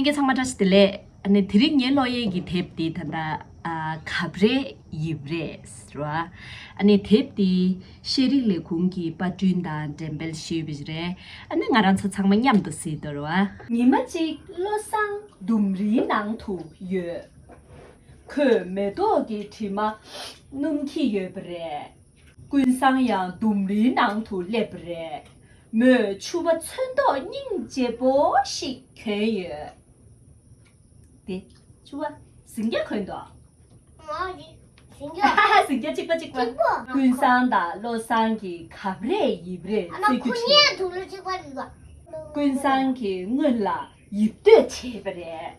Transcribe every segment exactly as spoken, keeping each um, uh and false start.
ལྷན་རྒྱས་ཚང་མ་བཀྲ་ཤིས་བདེ་ལེགས། ཨ་ནི་དེ་རིང་ངའི་ཀློག་ཡས་ཀྱི་དེབ་འདི་ད་ལྟ་ཨ་གབ་རེད་ཡིབ་རེད་ཟེར་བ། ཨ་ནི་དེབ་འདི་ཤེས་རིག་ལས་ཁུངས་ཀྱི་པར་སྐྲུན་དང་འགྲེམས་སྤེལ་ཞུས་པ་ཞིག་རེད། ཨ་ནི་ང་རང་ཚོ་ཚང་མ་མཉམ་དུ་གཟིགས་དོར་བ། ཉི་མ་གཅིག་བློ་བཟང་ལྡུམ་རའི་ནང་དུ་ཡོད། ཁོས་མེ་ཏོག་གི་དྲི་མ་སྣོམ་གྱི་ཡོད་པ་རེད། ཀུན་བཟང་ཡང་ལྡུམ་རའི་ནང་དུ་སླེབས་པ་རེད། མོས་ཕྱུ་པ་ཚོན་མདོག་སྙིང་རྗེ་པོ་ཞིག་གྱོན་ཡོད། དེ་ཕྱུ་པ་ཟིང་སྐྱ་གྱོན་འདུག་ཟིང་སྐྱ། ཟིང་སྐྱ་གཅིག་པ་གཅིག་པ། གཅིག་པ། ཀུན་བཟང་དང་བློ་བཟང་གིས་གབ་རེད་ཡིབ་རེད་རྩེད་རྒྱུ་བྱས། ཀུན་བཟང་གིས་སྔོན་ལ་ཡིབ་སྡོད་བྱས་པ་རེད།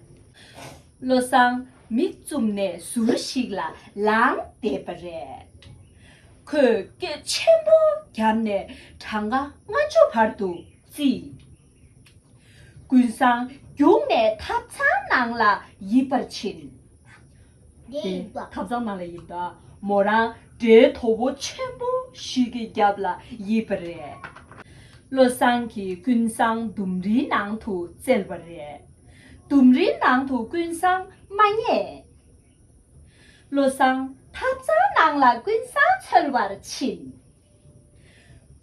བློ་བཟང་མིག་བཙུམ་ནས་ཟུར་ཞིག་ལ་ལངས་བསྡད་པ་རེད། ཁོས་སྐད་ཆེན་པོ་བརྒྱབ་ནས་གྲངས་ཀ་ལྔ་བཅུ་བར་དུ་བརྩིས། ཀུན་བཟང་རྒྱུགས་ནས་ཐབ་ཚང་ནང་ལ་ཡིབ་པར་ཕྱིན། དེ་ཐབ་ཚང་ནང་ལ་ཡིབ་ད། མོ་རང་འབྲས་དོ་པོ་ཆེན་པོ་ཞིག་གི་རྒྱབ་ལ་ཡིབ་པ་རེད། བློ་བཟང་གིས་ཀུན་བཟང་ལྡུམ་རའི་ནང་དུ་བཙལ་བ་རེད། ལྡུམ་རའི་ནང་དུ་ཀུན་བཟང་མ་རྙེད། བློ་བཟང་ཐབ་ཚང་ནང་ལ་ཀུན་བཟང་འཚོལ་བར་ཕྱིན།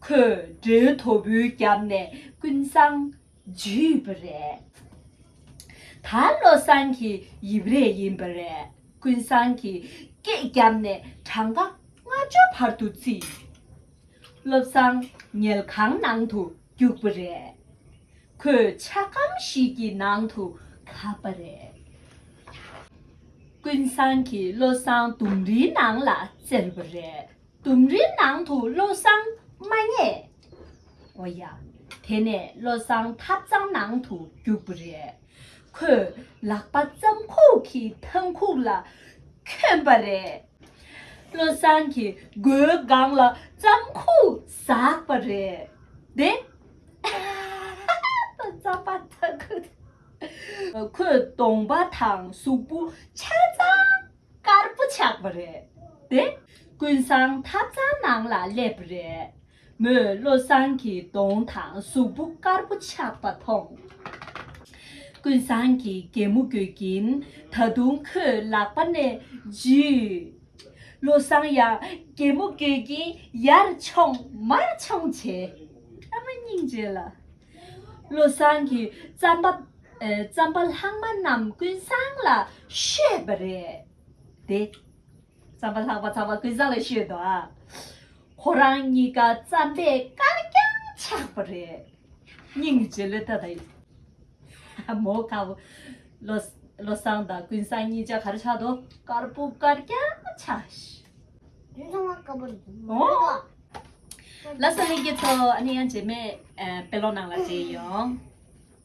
ཁོས་འབྲས་དོ་པོའི་རྒྱབ་ནས་ཀུན་བཟང་འཇུས་པ་རེད། ད་བློ་བཟང་གི་ཡིབ་རེས་ཡིན་པ་རེད། ཀུན་བཟང་གིས་སྐད་བརྒྱབ་ནས་གྲངས་ཀ་ལྔ་བཅུ་བར་དུ་བརྩིས། བློ་བཟང་ཉལ་ཁང་ནང་དུ་རྒྱུགས་པ་རེད། ཁོས་ཆ་སྒམ་ཞིག་གི་ནང་དུ་གབ་པ་རེད། ཀུན་བཟང་གིས་བློ་བཟང་ལྡུམ་རའི་ནང་ལ་བཙལ་བ་རེད། ལྡུམ་རའི་ནང་དུ་བློ་བཟང་མ་རྙེད། འོ་ཡ། དེ་ནས་བློ་བཟང་ཐབ་ཚང་ནང་དུ་རྒྱུགས་པ་རེད། ཁོས་ལག་པ་ཙམ་ཁུག་གི་ཐང་ཁུག་ལ་འཁོན་པ་རེད། བློ་བཟང་གིས་སྒོའི་སྒང་ལ་ཙམ་ཁུག་ཟགས་པ་རེད། དེ། ཙམ་པ་ཙམ་ཁུག་ཁོས་གདོང་པ་དང་གཟུགས་པོ་ཆ་ཚང་དཀར་པོ་ཆགས་པ་རེད། དེ། ཀུན་བཟང་ཐབ་ཚང་ནང་ལ་སླེབས་པ་རེད། མོས་བློ་བཟང་གི་གདོང་དང་གཟུགས་པོ་དཀར་པོ་ཆགས་པ་མཐོང་། ཀུན་བཟང་གིས་གད་མོ་དགོད་ཀྱིན་ད་དུང་ཁོའི་ལག་པ་ནས་འཇུས། བློ་བཟང་ཡང་གད་མོ་དགོད་ཀྱིན་ཡར་མཆོང་མར་མཆོང་བྱས། ཨ་མ་སྙིང་རྗེ་ལ། བློ་བཟང་གིས་རྩམ་པ། ཨེ། རྩམ་པ་ལྷག་མ་རྣམས་ཀུན་བཟང་ལ་བཤོས་པ་རེད། དེ། རྩམ་པ་ལྷག་པ་ཚང་མ་ཀུན་བཟང་ལ་བཤོས་འདུག་ཨ། ཁོ་རང་གཉིས་ཀ་རྩམ་པས་དཀར་རྐྱང་ཆགས་པ་རེད། སྙིང་རྗེ་ལོས་ད་ད་ཡིན། མོ་ཁ་བོ། བློ། བློ་བཟང་དང་ཀུན་བཟང་གཉིས་ཆ་ག་རེ་ཆགས་འདུག་དཀར་པོ་དཀར་རྐྱང་ཆགས་ཤག་ཡུན་ཚང་མ་དཀར་པོ་རེད། འོ། ལགས་སོ་ལྷན་རྒྱས་ཚོ། ཨ་ནི་ཡང་རྗེས་མའི་ཨ་དཔེ་ཀློག་ནང་ལ་མཇལ་ཡོང་།